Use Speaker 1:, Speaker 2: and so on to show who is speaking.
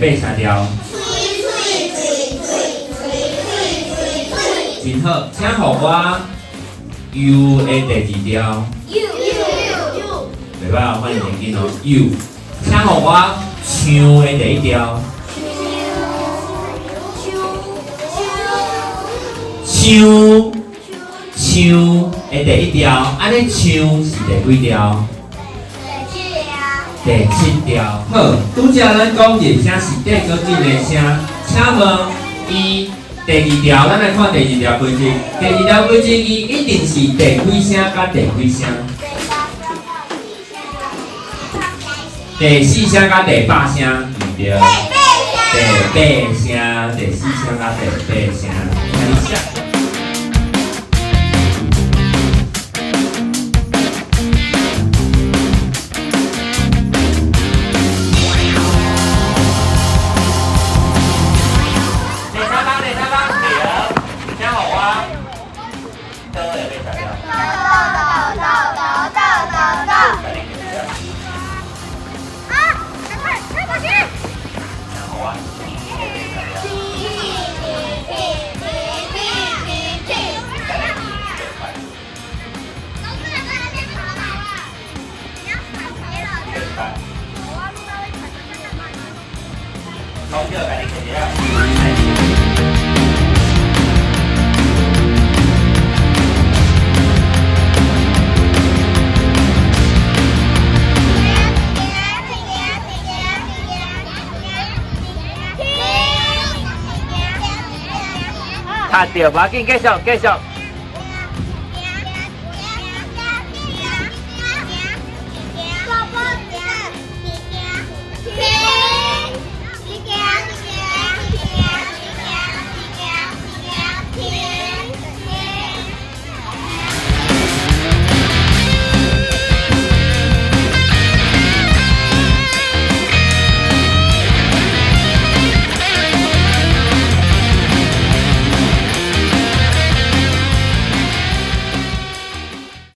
Speaker 1: 八聲調？真好，請予我 U 的第二調。袂歹哦，反應真緊哦。U，請予我唱的第一調。唱唱的第一調，按呢唱是第幾調？第七調。好，拄才咱講入聲是綴閣緊的聲，請問伊第二條，咱來看第二條規則。第二條規則，伊一定是第幾聲佮第幾聲？第四聲佮第八聲，對毋對？第八聲，第四聲佮第八聲，請你寫。第三方，第三方，對，請予我倒的欲食了。請予我講叫共你摕了。踢著，無要緊，繼續繼續。